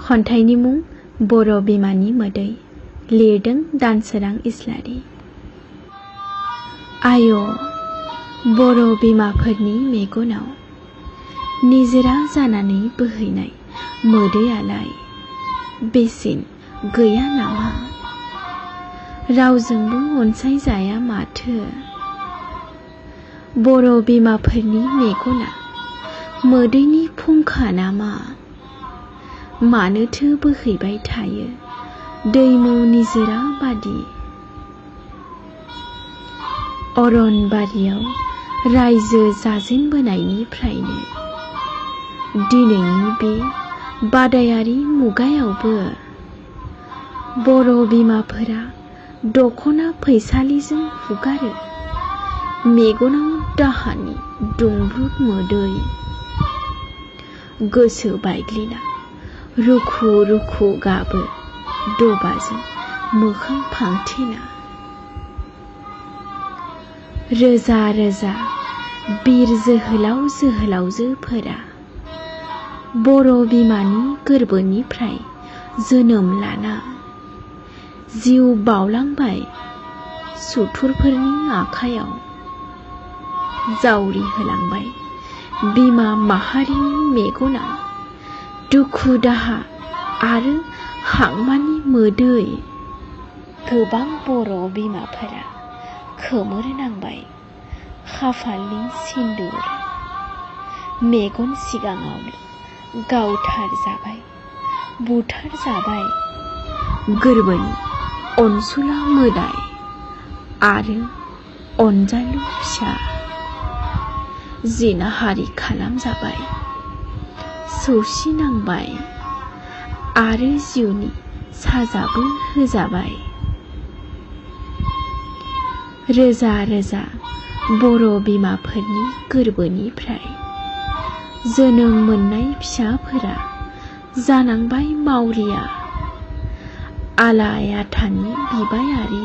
खन्थाइनि मुं बर' बिमानि मोदै लिरदों दानसोरां इस्लारि। आय' बर' बिमाफोरनि मेगनाव निजोरा जानानै बोहैनाय मोदैयालाय बेसेन गैया नामा? रावजोंबो अनसायजाया माथो। बर' बिमाफोरनि मेगना मोदैनि फुंखा नामा? मानोथो बोहैबाय थायो दैमु निजोरा बादि? अरनबारियाव रायजो जाजेनबोनायनिफ्रायनो दिनैनि बे बादायारि मुगायावबो बर' बिमाफोरा दखना फैसालिजों हुगारो मेगनाव दाहानि दुंब्रुद मोदै। गोसो बायग्लिना रुखु रुखु गाबो दबाजों मोखां फांथेना। रोजा रोजा बिर जोहोलाव जोहोलावजोफोरा बर' बिमानि गोरबोनिफ्राय जोनोम लाना जिउ बावलांबाय सुथुरफोरनि आखायाव। जावरि होलांबाय बिमा माहारिनि मेगनाव दुखु दाहा आरो हांमानि मोदै। गोबां बर' बिमाफोरा खोमोरनांबाय खाफालनि सिन्दुर। मेगन सिगाङावनो गावथार जाबाय बुथार जाबाय गोरबोनि अनसुला मोदाय आरो अनजालु फिसा। जिनाहारि खालामजाबाय सौसिनांबाय आरो जिउनि साजाबो होजाबाय। रोजा रोजा बर' बिमाफोरनि गोरबोनिफ्राय जोनोम मोननाय फिसाफोरा जानांबाय मावरिया आलाय आथानि बिबायारि।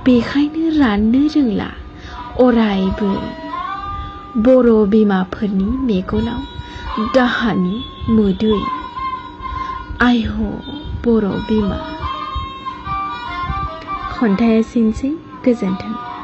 बेखायनो राननो रोंला अरायबो बर' बिमाफोरनि मेगनाव दाहानि मोदै। आयह बर' बिमा। खन्थाइया एसेनोसै। गोजोन्थों।